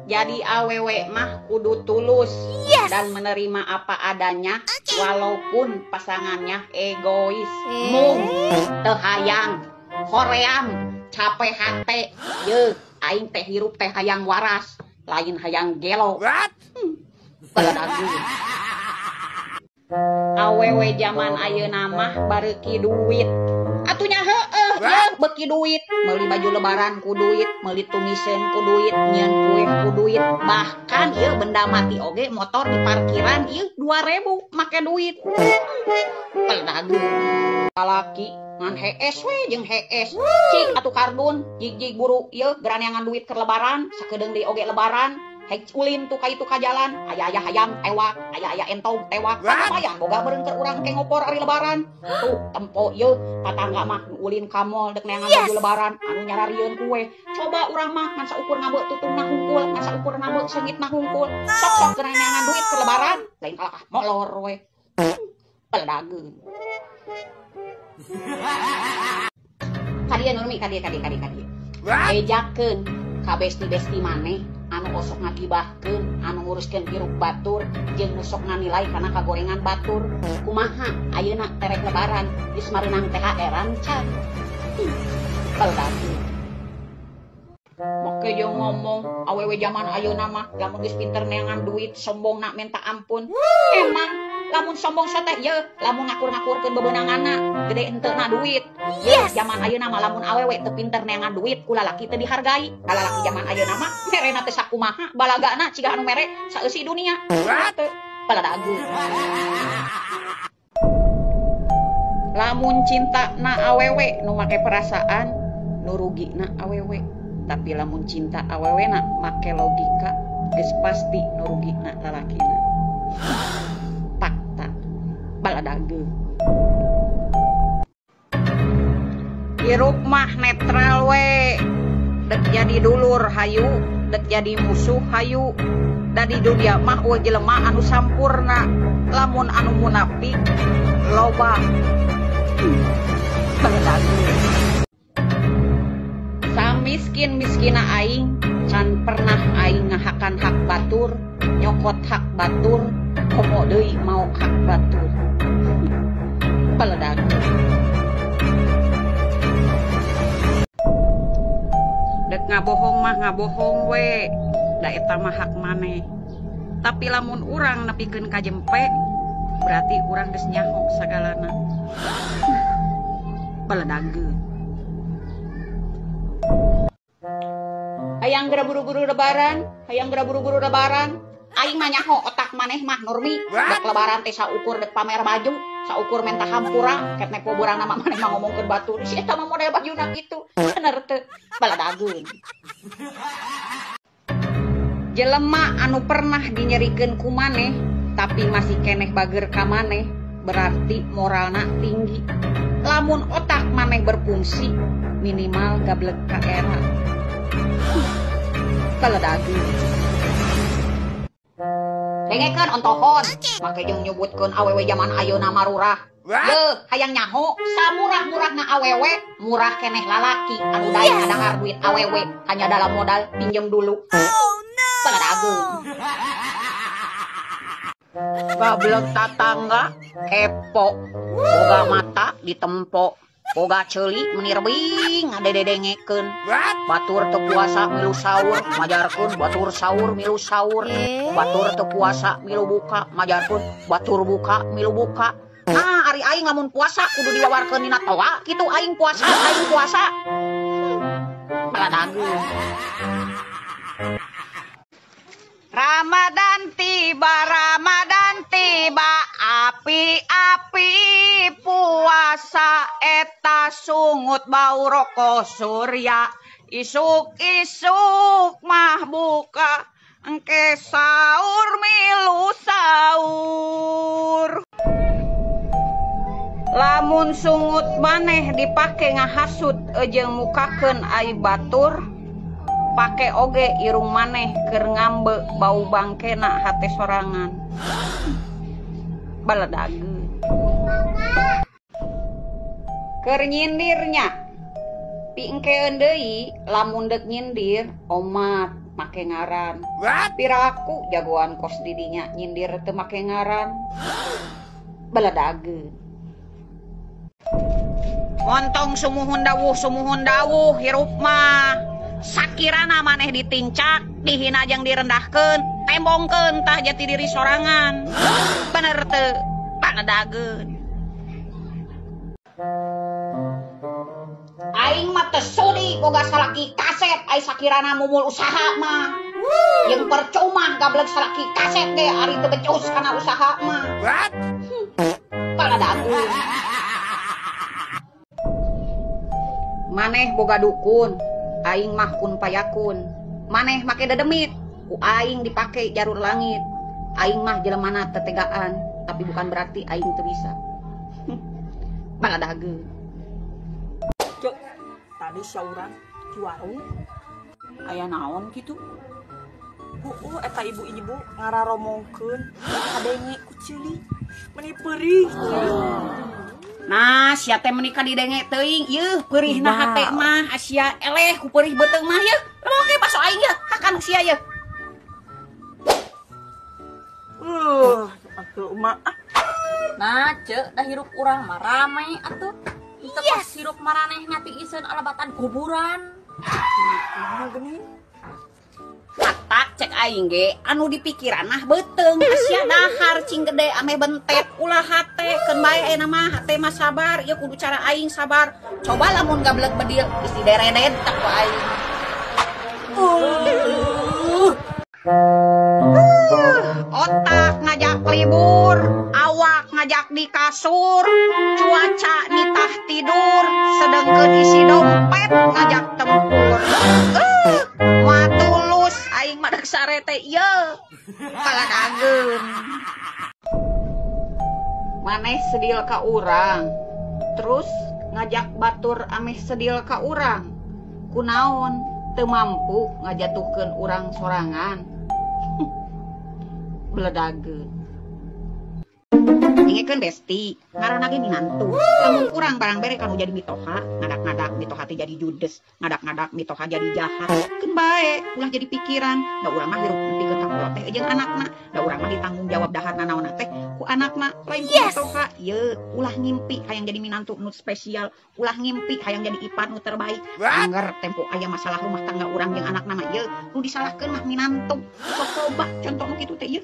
Jadi awewe mah kudu tulus dan menerima apa adanya walaupun pasangannya egois. Mung teu hayang, hoream, capek hate. Yeuh, aing teh hirup teh hayang waras, lain hayang gelo. Baladagu. Awewe zaman ayeuna mah bareuki duit. Atunya heueuh, yeuh beuki duit, meuli baju lebaran ku duit, meuli tumiseun ku duit, nyieun kue ku duit, bahkan ieu benda mati oge motor di parkiran ieu 2000 make duit. Baladagu. Lalaki ngan hees we jeung hees. Cik atuh kardun, jig-jig buru ieu geraneangan duit keur lebaran, sakedeung deui oge lebaran. Hek ulin tuh ka itu ka jalan, aya-aya hayam tewak, aya-aya entog tewak. Lumayan boga meureun keur urang ke ngopor ari lebaran. Tuh tempo ieu tatangga mah nu ulin ka mall dek neangan baju lebaran anu nyararieun kue. Coba urang mah ngan saukur ngabeu tutungna hungkul, ngan saukur ngabeu seungitna hungkul. Sok-sok keur neangan duit keur lebaran, lain kalakah molor we. Peledageun. Kadieu Nurmi, kadieu kadieu kadieu kadieu. Bejakeun ka besti-besti maneh anu osok ngagibahkeun, anu nguruskeun hirup batur, jeung nu sok nganilai kana kagorengan batur. Kumaha ayeuna terek lebaran geus mareunang THR-an can. Baldagu. Make jeung ngomong awewe zaman ayeuna mah lamun geus pinter neangan duit sombongna minta ampun. Emang lamun sombong sateh yeuh, lamun ngakur-ngakurkeun bebeunanganna gede henteuna duit. Yeuh, zaman ayeuna mah lamun awewe teu pinter neangan duit ku lalaki teu dihargai. Lalaki zaman ayeuna mah merena teh sakumaha balagana ciga anu mere saeusi dunia. Teu baladagu. Lamun cinta na awewe nu make perasaan nu rugina awewe. Tapi lamun cinta awewe na make logika geus pasti nu rugina lalakina. Fakta baladagu. Hirup mah netral we. Dek jadi dulur hayu, dek jadi musuh hayu. Da di dunia mah eueuh jelema anu sampurna, lamun anu munafik loba. Baladagu. Samiskin-miskina aing can pernah aing ngahakan hak batur, nyokot hak batur, komo deui mau hak batur. Baladagu. Dek ngabohong mah ngabohong we, da eta mah hak maneh. Tapi lamun urang nepikeun ka jempe, berarti urang geus nyaho sagalana. Baladagu. Hayang geura buru-buru lebaran, hayang geura buru-buru lebaran. Aing mah nyaho otak maneh mah Nurmi. Dek lebaran teh saukur dek pamer baju, saukur menta hampura, ket nepo burangna mah maneh mah ngomongkeun batur. Si eta mah model bajuna kitu. Bener teu? Baladageun. Jelema anu pernah dinyerikeun ku maneh tapi masih keneh bager ka maneh, berarti moralna tinggi. Lamun otak maneh berfungsi, minimal gablek ka era. Baladageun. Dengekeun ontohon, make jeung nyebutkeun awewe zaman ayeuna marurah. Yeuh, hayang nyaho, samurah-murahna awewe, murah keneh lalaki anu daek ngadahar duit awewe hanya dalam modal pinjem dulu. Baladageun. Gablek tatangga kepo, boga mata ditempo, boga ceuli meni rebing ngadededengekeun. Batur teu puasa milu sahur, majarkeun batur sahur milu sahur. Batur teu puasa milu buka, majarkeun batur buka milu buka. Nah, ari aing lamun puasa kudu diwawarkeun dina toa, kitu aing puasa, aing puasa. Baladagu. Ramadan tiba, api-api puasa eta sungut bau rokok surya, isuk-isuk mah buka, engke sahur milu sahur. Lamun sungut maneh dipake ngahasut jeung mukakeun ai batur, pake oge irung maneh keur ngambe bau bangkena hate sorangan. Baladageun. Keur nyindirnya Pingkeun deui lamun deuk nyindir omat make ngaran. Piraku jagoan kos didinya nyindir teu make ngaran. Beledageun. Montong sumuhun dawuh hirup mah. Sakirana maneh ditincak, dihina jeung direndahkeun, tembongkeun tah jati diri sorangan. Bener teu? Beledageun. Aing mah teu sudi boga salaki kasep ai sakirana mumul usaha mah. Jeung percuma gablek salaki kasep ge ari teu becus kana usaha mah. Beledageun. Maneh boga dukun, aing mah kun payakun. Maneh make dedemit, ku aing dipake jarur langit. Aing mah jelemana tetegaan, tapi bukan berarti aing teu bisa. Beledageun. Cek, tadi sauran di warung aya naon kitu? Heueuh eta ibu-ibu ngararomongkeun kadenge ku ceuli meuni peurih. Nah, sia teh meuni ka didenge teuing, yeuh peurihna hate mah asia eleh ku peurih beuteung mah yeuh. Oke baso aing yeuh, hakan sia yeuh. Atuh mah. Nah, cek dah hirup urang mah rame atuh. Teu yes. Hirup maranehna tiiseun alabatan kuburan. Kumaha geuning? Matak cek aing ge anu dipikiran mah beuteung sia dahar cing gede ameh bentet ulah hate keun bae ayeuna mah hate mah sabar ieu kudu cara aing sabar. Coba lamun gablek bedil geus dideredet tak ku aing. Otak ngajak libur, awak ngajak di kasur, cuaca nitah tidur, sedengkeun isi dompet ngajak tempur. Moal tulus aing mah deuk sare teh ieu. Paladageun. Maneh sedil ka urang, terus ngajak batur ameh sedil ka urang. Kunaon teu mampu ngajatuhkeun urang sorangan. Beledageun. Ingekeun besti, ngaranna ge minantu. Lamun urang barang bere kanu jadi mitoha, ngadak-ngadak mitoha teh jadi judes, ngadak-ngadak mitoha jadi jahat. Keun bae, ulah jadi pikiran. Da urang mah hirup nepikeun ka kolot teh jeung anakna. Da urang mah ditanggung jawab daharna naonna teh ku anakna, lain ku mitoha. Ye, ulah ngimpi hayang jadi minantu nu spesial, ulah ngimpi hayang jadi ipar nu terbaik. Angger tempo aya masalah rumah tangga urang jeung anakna mah ye, nu disalahkeun mah minantu. Sok coba contoh nu kitu teh ye.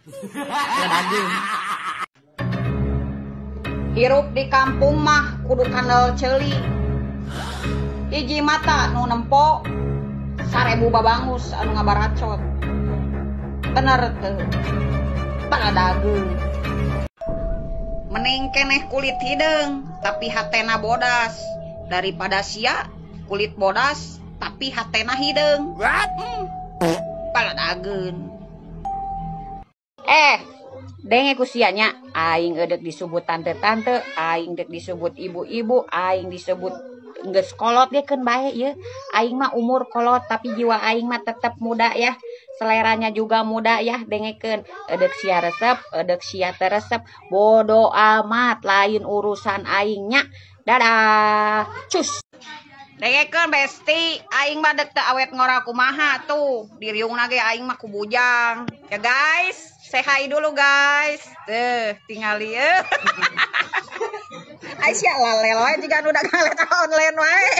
Beledageun. Hirup di kampung mah kudu kandel ceuli. Hiji mata nu nempo, 1000 babangus anu ngabaracot. Bener teu? Beledageun. Mending keneh kulit hideung tapi hatena bodas daripada sia kulit bodas tapi hatena hideung. Beledageun. Denge ku sia nya, aing eudek disebut tante-tante, aing deuk disebut ibu-ibu, aing disebut geus kolot ge keun bae ieu. Aing mah umur kolot tapi jiwa aing mah tetep muda ya. Seleranya juga muda ya, dengekeun. Eudek sia resep, eudek sia teu resep, bodo amat lain urusan aing nya. Dadah. Cus. Dengekeun besti, aing mah deuk teu awet ngora kumaha tuh. Diriungna ge aing mah ku bujang. Ya guys, say hi dulu guys. Tuh, tingali ye. Aisyah lalel wae jiga nu dagang letter online wae.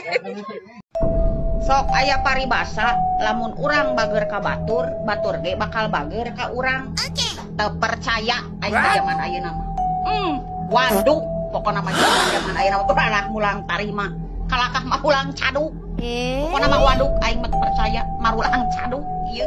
Sok aya paribasa, lamun urang bager ka batur, batur ge bakal bager ka urang. Teu percaya aing mah jaman ayeuna mah. Waduh, pokona mah jaman ayeuna mah ulah mulang tarima. Kalakah mah ulang caduk. Pokona mah waduk aing mah teu percaya marulang caduk ieu.